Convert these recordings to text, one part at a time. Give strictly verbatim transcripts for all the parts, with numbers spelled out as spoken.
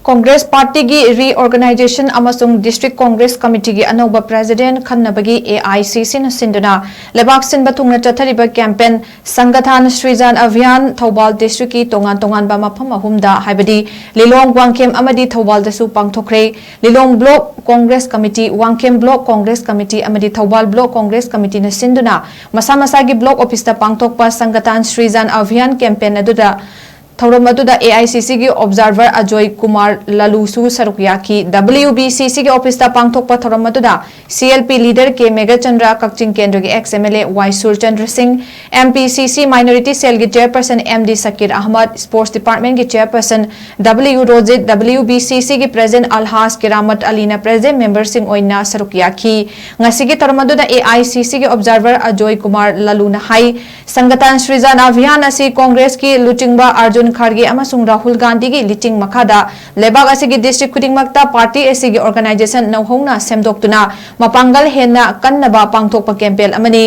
ꯀꯣꯡꯒ꯭ꯔꯦꯁ ꯄꯥꯔꯇꯤꯒꯤ ꯔꯤꯑꯣꯔꯒꯅꯥꯏꯖꯦꯁꯟ ꯑꯃꯁꯨꯡ ꯗꯤꯁꯇ꯭ꯔꯤꯛ ꯀꯣꯡꯒ꯭ꯔꯦꯁ ꯀꯝꯃꯤꯇꯤꯒꯤ ꯑꯅꯧꯕ ꯄ꯭ꯔꯦꯁꯤꯗꯦꯟꯠ ꯈꯟꯅꯕꯒꯤ ꯑꯦ ꯑꯥꯏ ꯁꯤ ꯁꯤꯅ ꯁꯤꯟꯗꯨꯅ ꯂꯩꯕꯥꯛ ꯁꯤꯟꯕ ꯊꯨꯡꯅ ꯆꯠꯊꯔꯤꯕ ꯀꯦꯝꯄꯦꯟ ꯁꯪꯒꯊꯥꯟ ꯁ꯭ꯔꯤꯖꯥꯟ ꯑꯚꯤꯌꯥꯟ ꯊꯧꯕꯥꯜ ꯗꯤꯁꯇ꯭ꯔꯤꯛꯀꯤ ꯇꯣꯉꯥꯟ ꯇꯣꯉꯥꯟꯕ ꯃꯐꯝ ꯑꯍꯨꯝꯗ, ꯍꯥꯏꯕꯗꯤ ꯂꯤꯂꯣꯡ, ꯋꯥꯡꯈꯦꯝ ꯑꯃꯗꯤ ꯊꯧꯕꯥꯜꯗꯁꯨ ꯄꯥꯡꯊꯣꯛꯈ꯭ꯔꯦ꯫ Lilong block Congress committee, Wangkhem block Congress committee ꯑꯃꯗꯤ ꯊꯧꯕꯥꯜ ꯕ꯭ꯂꯣꯛ ꯀꯣꯡꯒ꯭ꯔꯦꯁ ꯀꯝꯃꯤꯇꯤꯅ ꯁꯤꯟꯗꯨꯅ ꯃꯁꯥ ꯃꯁꯥꯒꯤ ꯕ꯭ꯂꯣꯛ ꯑꯣꯐꯤꯁꯇ ꯄꯥꯡꯊꯣꯛꯄ ꯁꯪꯒꯊꯥꯟ ꯁ꯭ꯔꯤꯖꯥꯟ ꯑꯚꯤꯌꯥꯟ ꯀꯦꯝꯄꯦꯟ ꯑꯗꯨꯗ ꯊꯧꯔꯝ ꯑꯗꯨꯗ ꯑꯦ ꯑꯥꯏ ꯁꯤ ꯁꯤꯒꯤ ꯑꯣꯕꯖꯥꯔꯚꯔ ꯑꯖꯣꯏ ꯀꯨꯃꯥꯔ ꯂꯥꯂꯨꯁꯨ ꯁꯔꯨꯛ ꯌꯥꯈꯤ꯫ ꯗꯕ꯭ꯂꯤꯌꯨ ꯕꯤ ꯁꯤ ꯁꯤꯒꯤ ꯑꯣꯐꯤꯁꯇ ꯄꯥꯡꯊꯣꯛꯄ ꯊꯧꯔꯝ ꯑꯗꯨꯗ ꯁꯤ ꯑꯦꯜ ꯄꯤ ꯂꯤꯗꯔ ꯀꯦ ꯃꯦꯘꯆꯟꯗ꯭ꯔ, ꯀꯛꯆꯤꯡ ꯀꯦꯟꯗ꯭ꯔꯒꯤ ꯑꯦꯛꯁ ꯑꯦꯝ ꯑꯦꯜ ꯑꯦ ꯋꯥꯏ ꯁꯨꯔꯆꯟꯗ꯭ꯔ ꯁꯤꯡ, ꯑꯦꯝ ꯄꯤ ꯁꯤ ꯁꯤ ꯃꯥꯏꯅꯣꯔꯤꯇꯤ ꯁꯦꯜꯒꯤ ꯆꯦꯌꯔꯄꯔꯁꯟ ꯑꯦꯝ ꯗꯤ ꯁꯀꯤꯔ ꯑꯍꯃꯗ, ꯁ꯭ꯄꯣꯔꯠꯁ ꯗꯤꯄꯥꯔꯠꯃꯦꯟꯒꯤ ꯆꯦꯌꯔꯄꯔꯁꯟ ꯗꯕ꯭ꯂꯤꯌꯨ ꯔꯣꯖꯤꯠ, ꯗꯕ꯭ꯂꯤꯌꯨ ꯕꯤ ꯁꯤ ꯁꯤꯒꯤ ꯄ꯭ꯔꯦꯁꯤꯗꯦꯟꯠ ꯑꯜꯍꯥꯖ ꯀꯤꯔꯥꯃꯠ ꯑꯂꯤꯅ ꯄ꯭ꯔꯦꯁꯤꯗꯦꯟꯠ ꯃꯦꯝꯕꯔꯁꯤꯡ ꯑꯣꯏꯅ ꯁꯔꯨꯛ ꯌꯥꯈꯤ꯫ ꯉꯁꯤꯒꯤ ꯊꯧꯔꯝ ꯑꯗꯨꯗ ꯑꯦ ꯑꯥꯏ ꯁꯤ ꯁꯤꯒꯤ ꯑꯣꯕꯖꯥꯔꯚꯔ ꯑꯖꯣꯏ ꯀꯨꯃꯥꯔ ꯂꯥꯂꯨꯅ ꯍꯥꯏ, ꯁꯪꯒꯇꯥꯟ ꯁ꯭ꯔꯤꯖꯥꯟ ꯑꯚꯤꯌꯥꯟ ꯑꯁꯤ ꯀꯣꯡꯒ꯭ꯔꯦꯁꯀꯤ ꯂꯨꯆꯤꯡꯕ ꯑꯥꯔꯖꯨꯟ ꯈꯥꯔꯒꯦ ꯑꯃꯁꯨꯡ ꯔꯥꯍꯨꯜ ꯒꯥꯟꯙꯤꯒꯤ ꯂꯤꯆꯤꯡ ꯃꯈꯥꯗ ꯂꯩꯕꯥꯛ ꯑꯁꯤꯒꯤ ꯗꯤꯁꯇ꯭ꯔꯤꯛ ꯈꯨꯗꯤꯡꯃꯛꯇ ꯄꯥꯔꯇꯤ ꯑꯁꯤꯒꯤ ꯑꯣꯔꯒꯅꯥꯏꯖꯦꯁꯟ ꯅꯧꯍꯧꯅ ꯁꯦꯝꯗꯣꯛꯇꯨꯅ ꯃꯄꯥꯡꯒꯜ ꯍꯦꯟꯅ ꯀꯟꯅꯕ ꯄꯥꯡꯊꯣꯛꯄ ꯀꯦꯝꯄꯦꯟ ꯑꯃꯅꯤ꯫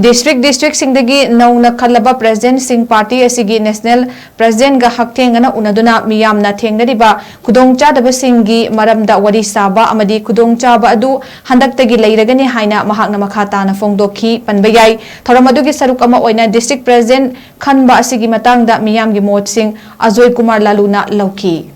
ꯗꯤꯁꯇ꯭ꯔꯤꯛ ꯗꯤꯁꯇ꯭ꯔꯤꯛꯁꯤꯡꯗꯒꯤ ꯅꯧꯅ ꯈꯜꯂꯕ ꯄ꯭ꯔꯦꯁꯤꯗꯦꯟꯠꯁꯤꯡ ꯄꯥꯔꯇꯤ ꯑꯁꯤꯒꯤ ꯅꯦꯁꯅꯦꯜ ꯄ꯭ꯔꯦꯁꯤꯗꯦꯟꯠꯒ ꯍꯛꯊꯦꯡꯅꯅ ꯎꯅꯗꯨꯅ ꯃꯤꯌꯥꯝꯅ ꯊꯦꯡꯅꯔꯤꯕ ꯈꯨꯗꯣꯡꯆꯥꯗꯕꯁꯤꯡꯒꯤ ꯃꯔꯝꯗ ꯋꯥꯔꯤ ꯁꯥꯕ ꯑꯃꯗꯤ ꯈꯨꯗꯣꯡꯆꯥꯕ ꯑꯗꯨ ꯍꯟꯗꯛꯇꯒꯤ ꯂꯩꯔꯒꯅꯤ ꯍꯥꯏꯅ ꯃꯍꯥꯛꯅ ꯃꯈꯥ ꯇꯥꯅ ꯐꯣꯡꯗꯣꯛꯈꯤ꯫ ꯄꯟꯕ ꯌꯥꯏ, ꯊꯧꯔꯝ ꯑꯗꯨꯒꯤ ꯁꯔꯨꯛ ꯑꯃ ꯑꯣꯏꯅ ꯗꯤꯁꯇ꯭ꯔꯤꯛ ꯄ꯭ꯔꯦꯁꯤꯗꯦꯟꯠ ꯈꯟꯕ ꯑꯁꯤꯒꯤ ꯃꯇꯥꯡꯗ ꯃꯤꯌꯥꯝꯒꯤ ꯃꯣꯠꯁꯤꯡ ꯑꯖꯣꯏ ꯀꯨꯃꯥꯔ ꯂꯥꯂꯨꯅ ꯂꯧꯈꯤ꯫